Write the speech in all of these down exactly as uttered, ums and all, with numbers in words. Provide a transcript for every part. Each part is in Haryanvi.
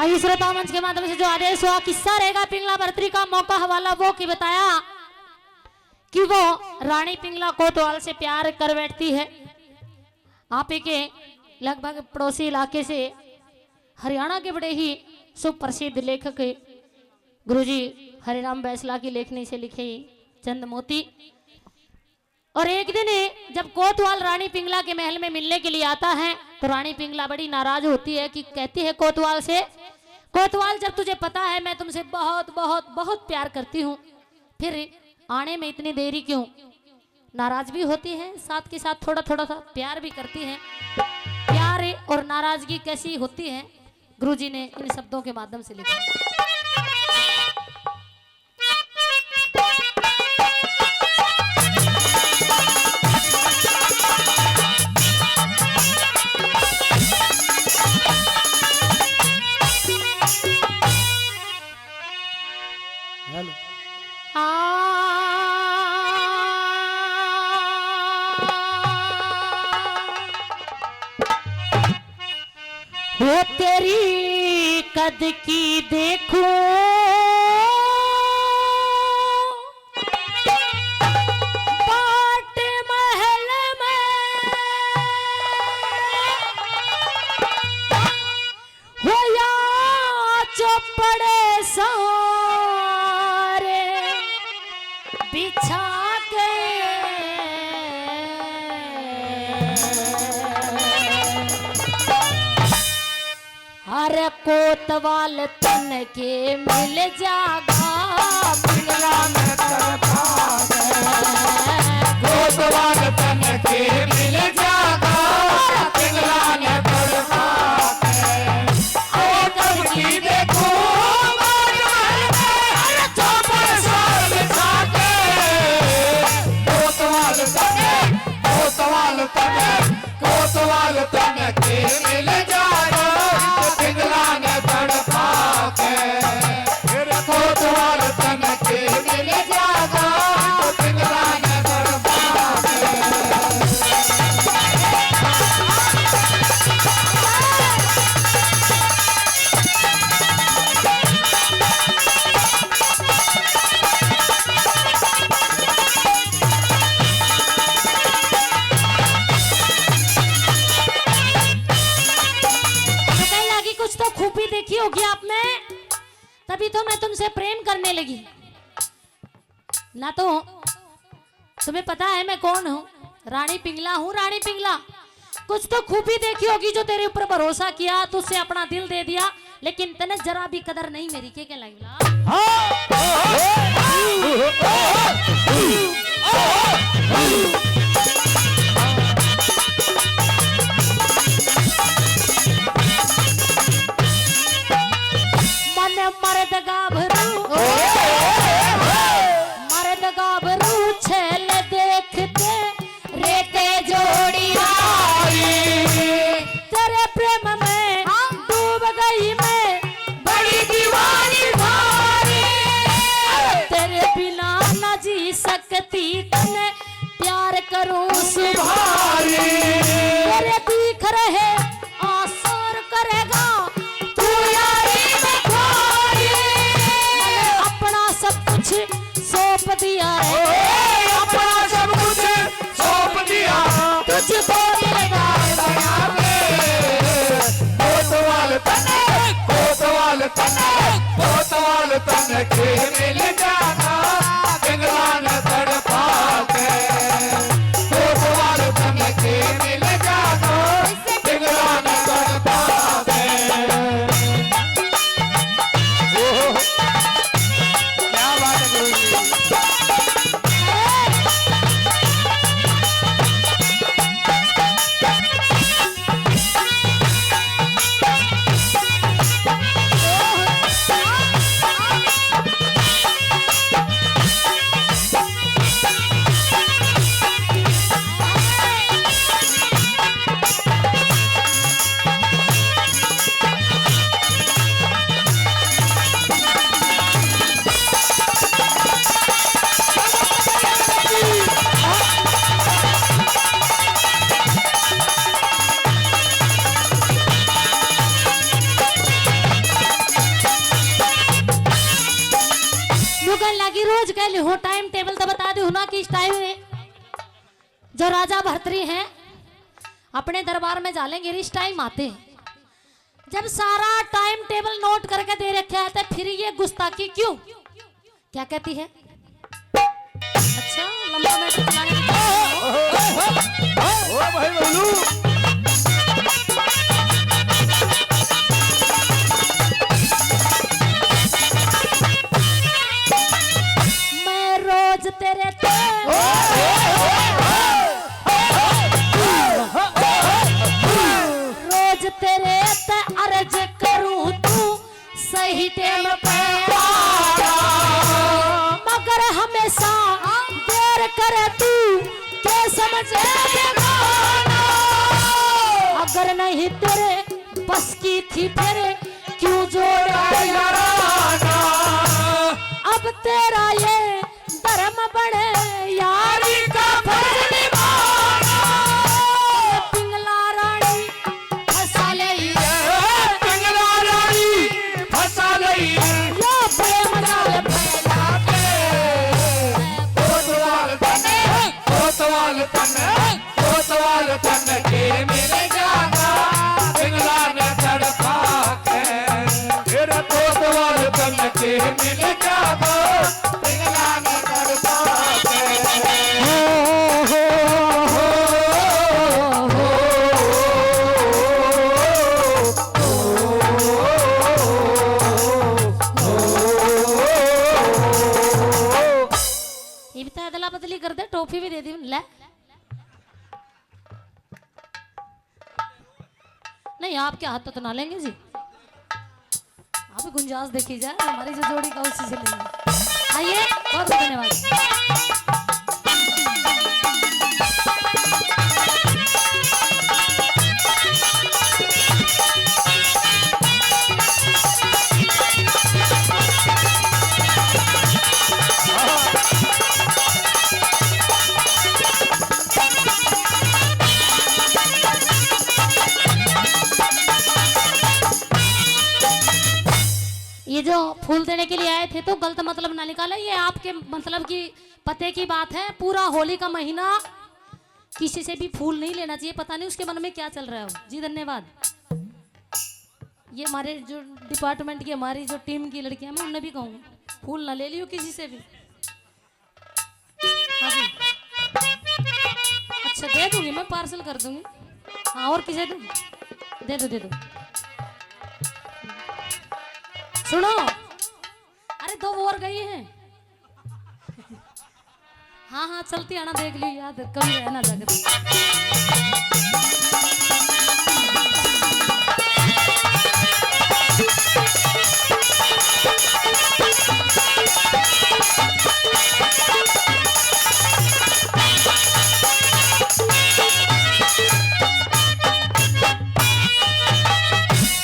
आइए, श्रोता मंच के माध्यम से जो आदेश हुआ, किस्सा रहेगा पिंगला बरतरी का, मौका हवाला वो की बताया कि वो रानी पिंगला कोतवाल से प्यार कर बैठती है। आप ही के लगभग पड़ोसी इलाके से हरियाणा के बड़े ही सुप्रसिद्ध लेखक गुरुजी हरिराम बैसला की लेखनी से लिखे चंद मोती। और एक दिन जब कोतवाल रानी पिंगला के महल में मिलने के लिए आता है, तो रानी पिंगला बड़ी नाराज होती है कि कहती है कोतवाल से, "कोतवाल, जब तुझे पता है मैं तुमसे बहुत, बहुत, बहुत प्यार करती हूँ, फिर आने में इतनी देरी क्यों?" नाराज भी होती है, साथ के साथ थोड़ा थोड़ा सा प्यार भी करती है। प्यार और नाराजगी कैसी होती है, गुरुजी ने इन शब्दों के माध्यम से लिखा। हेलो। हाँ। वो तेरी कद की देखूं बाट महल में, हो या चौपड़े सारे बिछा के। अरे कोतवाल तन के मिल जागा, पिंगला में तड़पा के। कोतवाल तन के मिल जागा, पिंगला में तड़पा के। अरे कब की देखूं बाजार में, अरे चौपड़ साल बिछा के। कोतवाल तन, कोतवाल तन, कोतवाल तन के मिल जागा, पिंगला ने तड़पा के। कोतवाल तन के मिल जागा, पिंगला ने तड़पा के। तो कहने लगी, कुछ तो खूबी देखी होगी आप में, तभी तो मैं तुमसे प्रेम करने लगी। ना तो तुम्हें पता है मैं कौन हूँ? रानी पिंगला हूँ, रानी पिंगला। कुछ तो खूबी देखी होगी जो तेरे ऊपर भरोसा किया, तुझसे अपना दिल दे दिया, लेकिन तने जरा भी कदर नहीं मेरी। के, के लाई? हाँ। मन मर्द गाभरू, मर्द गाभरू छेल देखते रेते जोड़ी आई। तेरे प्रेम में, हाँ, डूब गई मैं, बड़ी दीवानी भारी। तेरे बिना ना जी सकती, तने प्यार करूं सुभारी। तेरे दिख रहे आसार करेगा तू यारी में खोरी। अपना सब कुछ सौंप दिया है। ओए, अपना सब कुछ सौंप दिया। तुझको दिलदार बना के। कोतवाल तने, कोतवाल तने, कोतवाल तने के मिल जाना, पिंगला ने तड़पा के। कोतवाल तने के मिल जाना, पिंगला ने तड़पा के। ओहो, क्या बात है गुरु जी। कहने लगी, रोज कह ली हो, टाइम टेबल तो बता दे हो ना कि इस टाइम में जो राजा भरतरी हैं अपने दरबार में जा लेंगे, इस टाइम आते हैं। जब सारा टाइम टेबल नोट करके दे रखा है तो फिर ये गुस्ताखी क्यों? क्या कहती है? अच्छा, लंबा मैटर चलाने की। ओ भाई बबलू। मैं रोज तेरे ते, रोज तेरे ते अर्ज करूं, तू सही टाइम पे आना, मगर हमेशा देर करे तू, के समझे बेगाना। अगर नहीं तेरे बस की थी फिर क्यों जोड़ा याराना। अब तेरा ये धर्म बने यारी का फर्ज निभाना। पिंगला रानी फंसा ले, पिंगला रानी फंसा ले। यो प्रेम जाल फैला के कोतवाल तने, कोतवाल तने, कोतवाल तन के मिल जागा, पिंगला ने तड़पा के। तेरा कोतवाल तन के मिल जागा, पिंगला ने तड़पा के। हो, हो, हो, हो, हो। ये भी तो अदला बदली कर दे, टॉफी भी दे दी, ले। नहीं, आपके हाथ तो, तो ना लेंगे जी। आप गुंजाइश देखी जाए, हमारी जो जोड़ी का उसी से लेंगे। आइए, बहुत बहुत धन्यवाद। ये जो फूल देने के लिए आए थे तो गलत मतलब ना निकालें, ये आपके मतलब की पते की बात है। पूरा होली का महीना किसी से भी फूल नहीं लेना चाहिए, पता नहीं उसके मन में क्या चल रहा हो। जी धन्यवाद। ये हमारे जो डिपार्टमेंट की, हमारी जो टीम की लड़कियां, मैं उनने भी कहूँगी फूल ना ले लियो किसी से भी। हाँ जी। अच्छा, दे दूंगी मैं, पार्सल कर दूंगी। हाँ, और किसे दूं? दे दो, दे दो। सुनो, अरे दो वो और गई हैं। हाँ, हाँ, चलती आना, देख लियो यार, कभी रहना जाकर।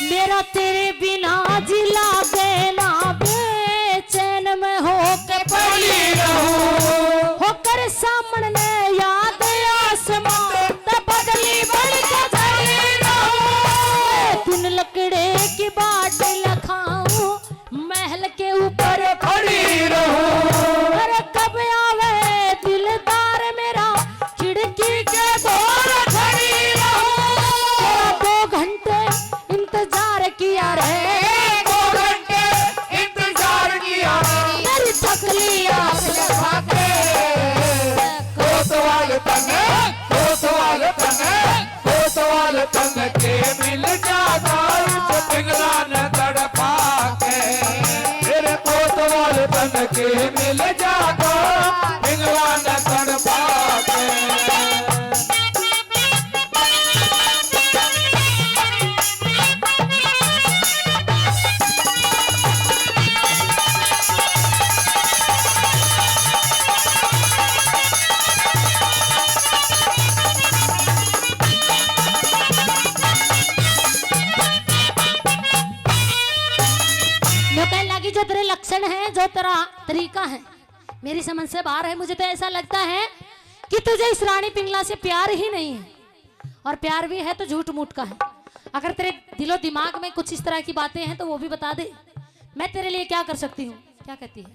मेरा तेरे बिना जी लागे ना, बेचैन में होके पड़ी रहूं। होकर सामने याद आसमां ते बदली बन के झड़ी रहूं। दिन लकड़े की बाट लखाऊं, महल के ऊपर खड़ी रहूं। अरे कब आवे दिलदार मेरा, खिड़की के बाहर खड़ी रहूं। तेरा दो घंटे इंतजार किया रे, दो घंटे इंतजार किया। मेरी थकली आंख लगा के। कोतवाल तने, कोतवाल तने, कोतवाल तन के मिल जागा, इस पिंगला ने तड़पा के। मेरे कोतवाल तन के मिल जागा, पिंगला ने तड़पा के। मैं कहने लगी, जो तेरे लक्षण हैं, जो तेरा तरीका है, मेरी समझ से बाहर है। मुझे तो ऐसा लगता है कि तुझे इस रानी पिंगला से प्यार ही नहीं है, और प्यार भी है तो झूठ मूठ का है। अगर तेरे दिलो दिमाग में कुछ इस तरह की बातें हैं तो वो भी बता दे, मैं तेरे लिए क्या कर सकती हूँ। क्या कहती है?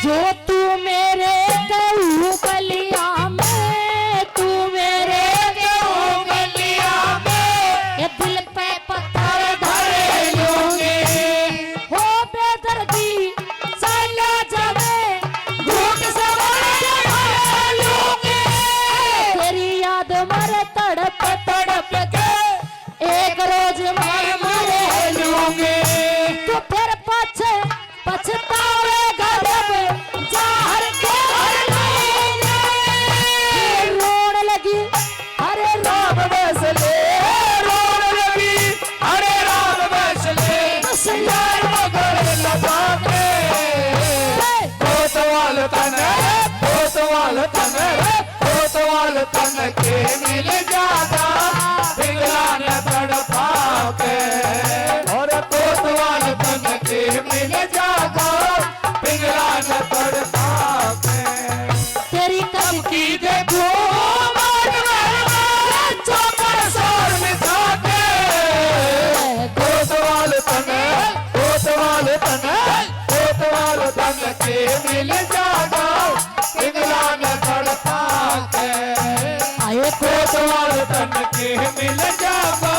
जो तू मेरे कहू गलिया में, तू मेरे कहू गलिया में, ये दिल पे पत्थर धरे लूंगी। हो बेदर्दी चला जावे, घूट से भरे लूंगी। तेरी याद मरे तड़प तड़प के, एक रोज मैं मरे लूंगी। तू फिर पछ पछतावेगा जब जहर के भर लूंगी। रोण लगी, अरे राम बस ले, रोण लगी, अरे राम बस ले, बस ले। यार मगर लगा के। कोतवाल तने, कोतवाल तने, कोतवाल तन के मिल जागा, पिंगला न तड़पा के। और कोतवाल तन के मिल जागा, पिंगला न तड़पा के। तेरी कब की देखो, मार मार मार, चौकर शोर मिटा के। कोतवाल तन, कोतवाल तन, कोतवाल तन के मिल जागा, पिंगला न तड़पा के। आए कोतवाल तन के मिल जागा,